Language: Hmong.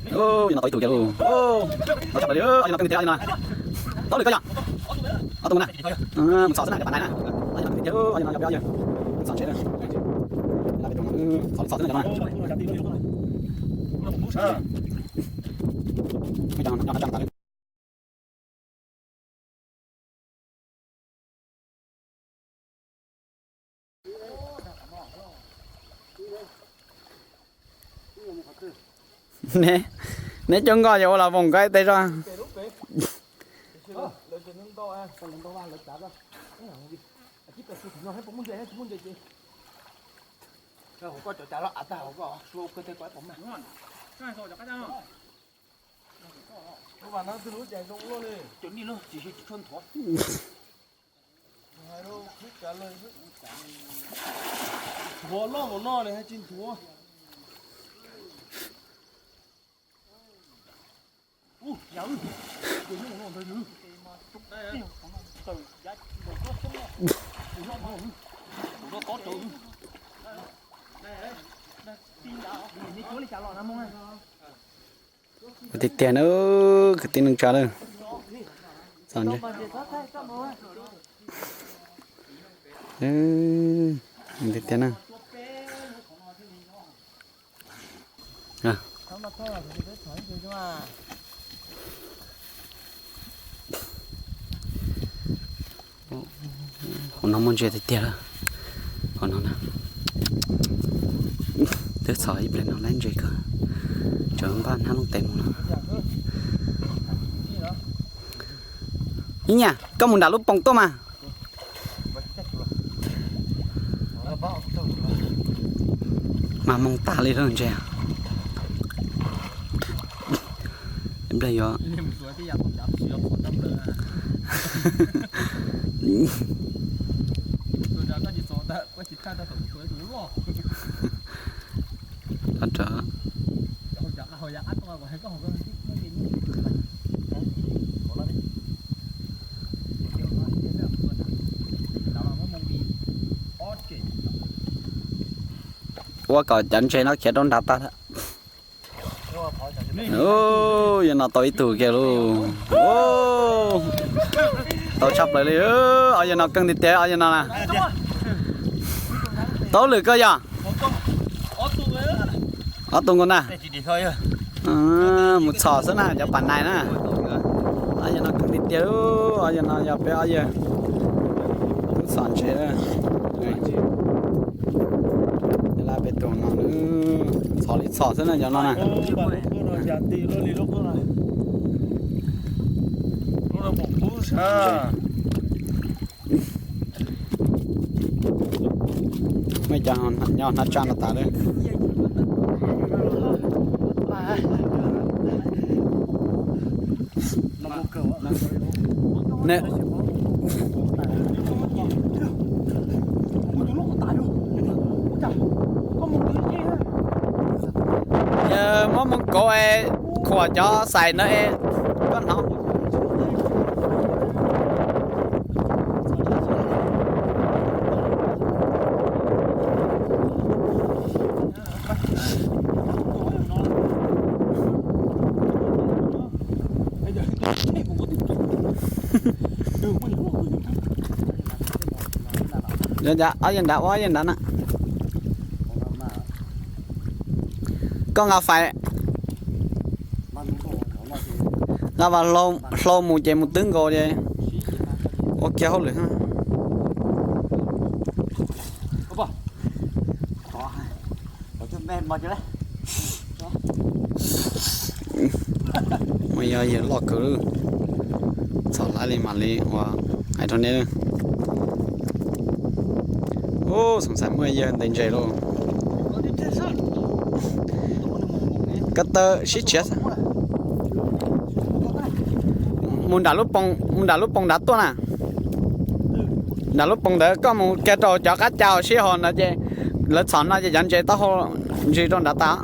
Yog no tau ib tug kiag lauj. Tau tshaj plaws li, yog no koj tiag, yog no. Tau lwm koj yog? Ob tug na. Mus txhom xwb na, cov pam nais na. Yog no koj tiag, yog no yog peb yawg. Txhom tsev. Txhom li txhom xwb na cov no. Neb coob nkoj yog ua los voos koj ib teg zoj. Nthuav loj mus no li hais tsis nthuav. Tiag tiag na, kwv tij neej tsa lawm. Tiag tiag na. Qhov no muaj ntses tiag tiag lawm. Qhov no na, twb txhom ib pliag no lawm ntses kawg, tseem npaj hnab looj tes mus no. Ib nyuag koj mus nram lub poos tuaj mas. Mas moo tas li lawm ntses. Nplej yuav Ua kom cov ntses no khiav rau nrad tag. Yog no tau ib tug kiag lauj. Tau tshaj plaws li. Ob yawg no keej tiag tiag, ob yawg no na. Tau lwm koj yog? Ob tug nkaus na. Mus txhom xwb na, cov pam nais na. Ob yawg no keej tiag tiag, ob yawg no yog peb ob yawg tub txhom ntses. Lab peb tug no, txhom li txhom xwb na cov no na. Muaj cov nyob hnab tsaj no tas lawm. Muab moo kauv es khuam cov xais na es koj hnov. Ob yawg nrad ua, ob yawg nrad na. Koj nqa fais, nqa vas hlau mus ces mus twb nkaus ces ua kiag hauj lwm. Muaj ib yawg loj kawg, txhom laiv li mam li ua hais rau nej. Ub, xoom xaim muaj yawg ntes ntses lauj. Ko taw sib tshiav xwb. Mus nram lub poos, mus nram lub poos nrad tuaj na. Nram lub poos ntawd koj mus kiag rau cov qab ca sib haum ntawd ces lawv txhom no ces cov ntses taub hau ntsws rau nrad tas.